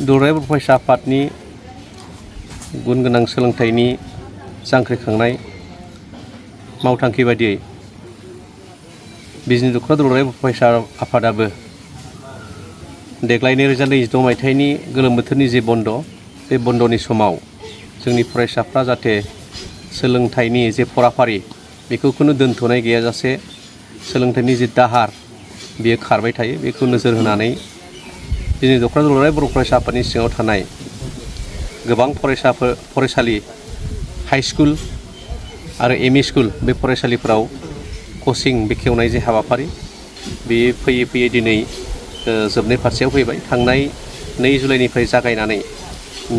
दुलाराय बर' फरायसा आफादनि गुन गोनां सोलोंथाइनि जांख्रिखांनाय मावथांखि बायदियै बिजनि दखर दुलाराय बर' फरायसा आफादाबो देग्लाय 2026 मायथाइनि गोलोम बोथोरनि जे बन्द बे बन्दनि समाव जोंनि फरायसाफ्रा जाहाथे सोलोंथाइनि जे फराफारि बेखौ खुनु दोनथ'नाय गैयाजासे सोलोंथाइनि जे दाहार बेयो खारबाय थायो बेखौ नोजोर होनानै बिजनि दखर दुलाराय बर' फरायसा आफादनि सिङाव थानाय गोबां फरायसालि हाई स्कुल आरो एमई स्कुल बे फरायसालिफोराव कचिं बेखेवनाय जे हाबाफारि बे फैयै फैयै दिनै जोबनाय फारसेयाव फैबाय। थांनाय 2 जुलाइनिफ्राय जागायनानै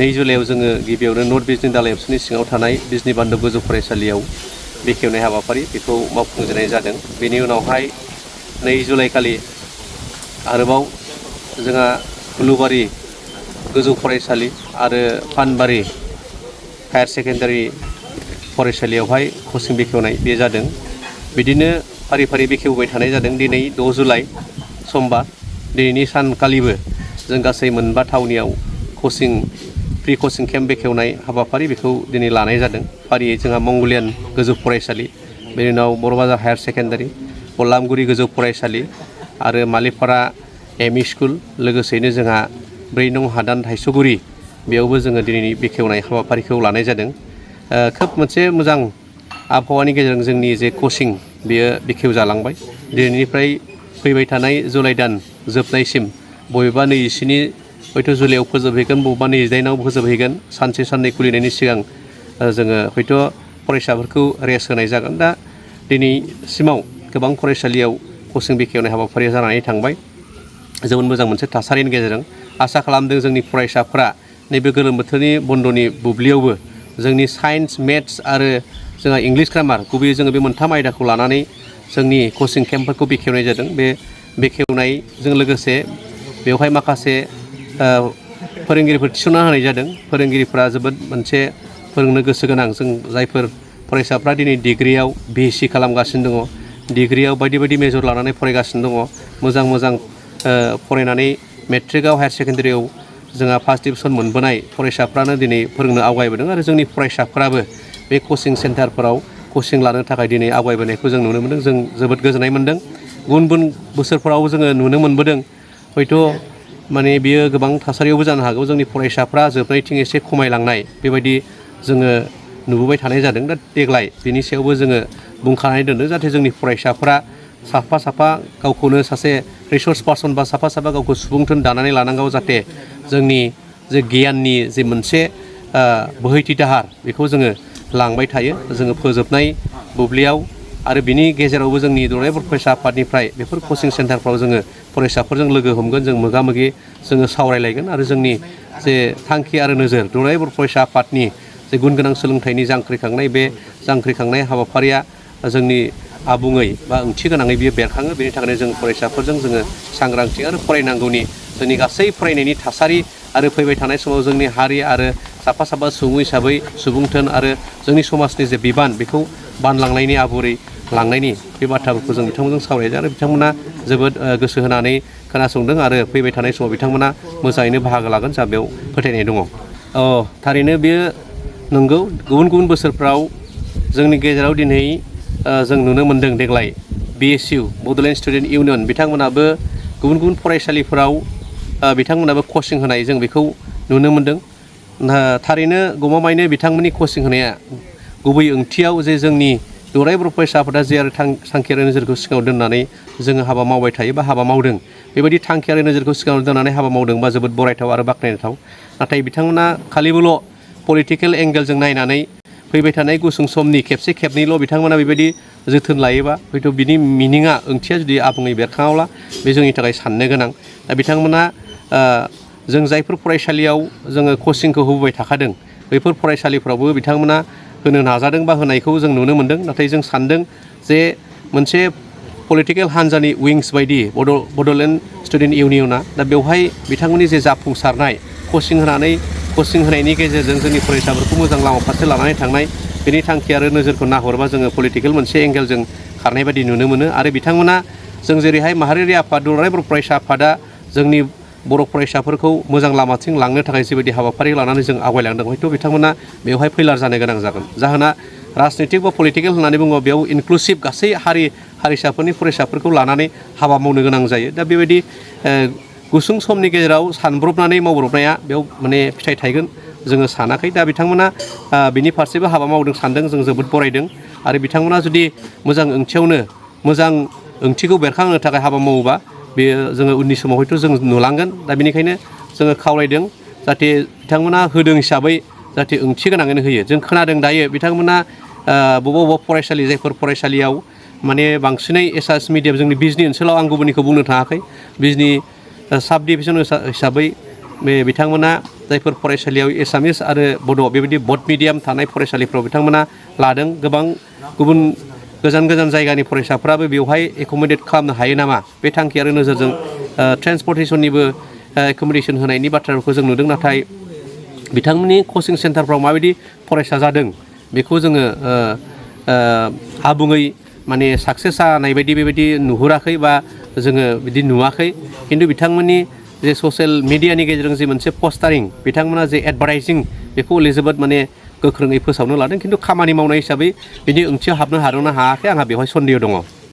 2 जुलाइआव जोङो गिबियावनो नर्थ बिजनि दखर आबसुनि सिङाव थानाय बिजनि बान्दो गोजौ फरायसालियाव बेखेवनाय हाबाफारि बेखौ मावफुंजेननाय जादों। बेनि उनावहाय 2 जुलाइ खालि आरोबाव जोंहा उलुबारि गोजौ फरायसालि आरो पानबारि हायार सेकेन्डारि फरायसालियावहाय कचिं बेखेवनाय बे जादों। बिदिनो फारि फारि बेखेवबाय थानाय जादों। दिनै 6 जुलाइ समबार दिनैनि सानखालिबो जों गासै 4 थावनियाव प्रि कचिं केम्प बेखेवनाय हाबाफारि बेखौ दिनै लानाय जादों। फारियै जोंहा मंगलियान गोजौ फरायसालि, बेनि उनाव बर' बाजार हायार सेकेन्डारि, बल्लामगुरि गोजौ फरायसालि आरो मालिपारा एमई स्कुल, लोगोसेयैनो जोंहा 4 नं हादान धायसगुरि बेयावबो जोङो दिनैनि बेखेवनाय हाबाफारिखौ लानाय जादों। खोब मोनसे मोजां आबहावानि गेजेरजों जोंनि जे कचिं बेयो बेखेव जालांबाय। दिनैनिफ्राय फैबाय थानाय जुलाइ दान जोबनायसिम बबेबा 27 हयथ' जुलाइआव फोजोबहैगोन, बबेबा 28आव फोजोबहैगोन। सानसे साननै खुलिनायनि सिगां जोङो हयथ' फरायसाफोरखौ रेस्ट होनाय जागोन। दा दिनैसिमाव गोबां फरायसालियाव कचिं बेखेवनाय हाबाफारिया जानानै थांबाय। जोबोद मोजां मोनसे थासारिनि गेजेरजों आसा खालामदों जोंनि फरायसाफ्रा नैबे गोलोम बोथोरनि बन्दनि बुब्लियावबो जोंनि साइन्स, मेथ्स आरो जोंहा इंलिश ग्रामार गुबैयै जोङो बे 3 आयदाखौ लानानै जोंनि कचिं केम्पफोरखौ बेखेवनाय जादों। बे बेखेवनायजों लोगोसे बेवहाय माखासे फोरोंगिरिफोर थिसनना होनाय जादों। फोरोंगिरिफ्रा जोबोद मोनसे फोरोंनो गोसो गोनां। जों जायफोर फरायसाफ्रा दिनै डिग्रियाव BSc खालामगासिनो दङ, डिग्रियाव बायदि बायदि मेजर लानानै फरायगासिनो दङ, मोजां मोजां फरायनानै मेट्रिकआव हायार सेकेन्डारियाव जोंहा फार्स्ट डिभिजन मोनबोनाय फरायसाफ्रानो दिनै फोरोंनो आवगायबोदों आरो जोंनि फरायसाफ्राबो बे कचिं सेन्टारफोराव कचिं लानो थाखाय दिनै आवगायबोनायखौ जों नुनो मोनदों। जों जोबोद गोजोननाय मोनदों। गुबुन गुबुन बोसोरफोराव जोङो नुनो मोनबोदों, हयथ' माने बियो गोबां थासारियावबो जानो हागौ जोंनि फरायसाफ्रा जोबनायथिं एसे खमायलांनाय बेबायदि जोङो नुबोबाय थानाय जादों। दा देग्लाय बिनि सायावबो जोङो बुंखानानै दोनदों जाहाथे जोंनि फरायसाफ्रा साफा साफा गावखौनो सासे रिसर्स पार्सन बा साफा साफा गावखौ सुबुंथोन दानानै लानांगौ, जाहाथे जोंनि जे गियाननि जे मोनसे बोहैथि दाहार बेखौ जोङो लांबाय थायो। जोङो फोजोबनाय बुब्लियाव आरो बिनि गेजेरावबो जोंनि दुलाराय बर' फरायसा आफादनिफ्राय बेफोर कचिं सेन्टारफ्राव जोङो फरायसाफोरजों लोगो हमगोन, जों मोगा मोगि जोङो सावरायलायगोन आरो जोंनि जे थांखि आरो नोजोर दुलाराय बर' फरायसा आफादनि जे गुन गोनां सोलोंथाइनि जांख्रिखांनाय, बे जांख्रिखांनाय हाबाफारिया जोंनि आबुङै बा ओंथि गोनाङै बियो बेरखाङो। बेनि थाखायनो जों फरायसाफोरजों जोङो सांग्रांथि आरो फरायनांगौनि जोंनि गासै फरायनायनि थासारि आरो फैबाय थानाय समाव जोंनि हारि आरो साफा साफा सुबुं हिसाबै सुबुंथोन आरो जोंनि समाजनि जे बिबान बेखौ बानलांनायनि आबुरै लांनायनि बे बाथ्राफोरखौ जों बिथांमोनजों सावरायदों आरो बिथांमोना जोबोद गोसो होनानै खोनासंदों आरो फैबाय थानाय समाव बिथांमोना मोजाङैनो बाहागो लागोन जोंहा बेयाव फोथायनाय दङ। थारैनो बेयो नंगौ, गुबुन गुबुन बोसोरफ्राव जोंनि गेजेराव दिनै जों नुनो मोन्दों देग्लाय BSU बड'लेण्ड स्टुडेन्ट इउनियन बिथांमोनाबो गुबुन गुबुन फरायसालिफोराव बिथांमोनाबो कचिं होनाय जों बेखौ नुनो मोन्दों। थारैनो गमामायैनो बिथांमोननि कचिं होनाया गुबै ओंथियाव जे जोंनि दुलाराय बर' फरायसा आफादा जे आरो थांखि आरो नोजोरखौ सिगाङाव दोननानै जोङो हाबा मावबाय थायो बा हाबा मावदों, बेबायदि थांखि आरो नोजोरखौ सिगाङाव दोननानै हाबा मावदों बा जोबोद बरायथाव आरो बाख्नायथाव। नाथाय बिथांमोना खालिबोल' पलिटिकेल एंगेलजों नायनानै फैबाय थानाय गुसुं समनि खेबसे खेबनैल' बिथांमोना बेबायदि जोथोन लायोबा हयथ' बिनि मिनिङा ओंथिया जुदि आबुङै बेरखाङाब्ला बे जोंनि थाखाय साननो गोनां। दा बिथांमोना जों जायफोर फरायसालियाव जोङो कचिंखौ होबोबाय थाखादों बैफोर फरायसालिफ्रावबो बिथांमोना होनो नाजादों बा होनायखौ जों नुनो मोन्दों। नाथाय जों सानदों जे मोनसे पलिटिकेल हान्जानि विंस बायदि बड'लेण्ड स्टुडेन्ट इउनियना, दा बेवहाय बिथांमोननि जे जाफुंसारनाय कचिं होनायनि गेजेरजों जोंनि फरायसाफोरखौ मोजां लामा फारसे लानानै थांनाय, बेनि थांखि आरो नोजोरखौ नाहरबा जोङो पलिटिकेल मोनसे एंगेलजों खारनाय बायदि नुनो मोनो। आरो बिथांमोना जों जेरैहाय माहारियारि आफाद दुलाराय बर' फरायसा आफादा जोंनि बर' फरायसाफोरखौ मोजां लामाथिं लांनो थाखाय जिबायदि हाबाफारि लानानै जों आवगायलांदों हयथ' बिथांमोना बेवहाय फैलार जानो गोनां जागोन जाहोना राजनितिक बा पलिटिकेल होननानै बुङो बेयाव इनक्लुसिभ गासै हारिसाफोरनि फरायसाफोरखौ लानानै हाबा मावनो गोनां जायो दा बेबायदि गुसुं समनि गेजेराव सानब्रबनानै मावब्रबनाया बेयाव माने फिथाइ थायगोन जोङो सानाखै दा बिथांमोना बिनि फारसेबो हाबा मावदों सानदों जों जोबोद बरायदों आरो बिथांमोना जुदि मोजां ओंथियावनो मोजां ओंथिखौ बेरखांहोनो थाखाय हाबा मावोबा बेयो जोङो उननि समाव हयथ' जों नुलांगोन दा बेनिखायनो जोङो खावलायदों जाहाथे बिथांमोना होदों हिसाबै जाहाथे ओंथि गोनाङैनो होयो जों खोनादों दायो बिथांमोना बबेबा फरायसालि जायफोर फरायसालियाव माने बांसिनै एसामिस मिडियाम जोंनि बिजनि ओनसोलाव आं गुबुननिखौ बुंनो थाङाखै बिजनि साब डिभिजन हिसाबै बिथांमोना जायफोर फरायसालियाव एसामिस आरो बड' बेबायदि बड मिडियाम थानाय फरायसालिफ्राव बिथांमोना लादों गोबां गुबुन गोजान गोजान जायगानि फरायसाफ्राबो बेवहाय एकोमोडेट खालामनो हायो नामा बे थांखि आरो नोजोरजों ट्रेन्सपर्टेसननिबो एकोमोडेसन होनायनि बाथ्राफोरखौ जों नुदों नाथाय बिथांमोननि कचिं सेन्टारफ्राव माबायदि फरायसा जादों बेखौ जोङो आबुङै माने साक्सेस जानाय बायदि बेबायदि नुहुराखै बा जोङो बिदि नुवाखै खिन्थु बिथांमोननि जे ससियेल मिडियानि गेजेरजों जे मोनसे पस्टारिं बिथांमोना जे एडभार्टाइजिं बेखौ जोबोद माने गोख्रोङै फोसावनो लादों खिन्थु खामानि मावनाय हिसाबै बिनि ओंथियाव हाबनो हादोंना हायाखै आंहा बेवहाय सन्देह दङ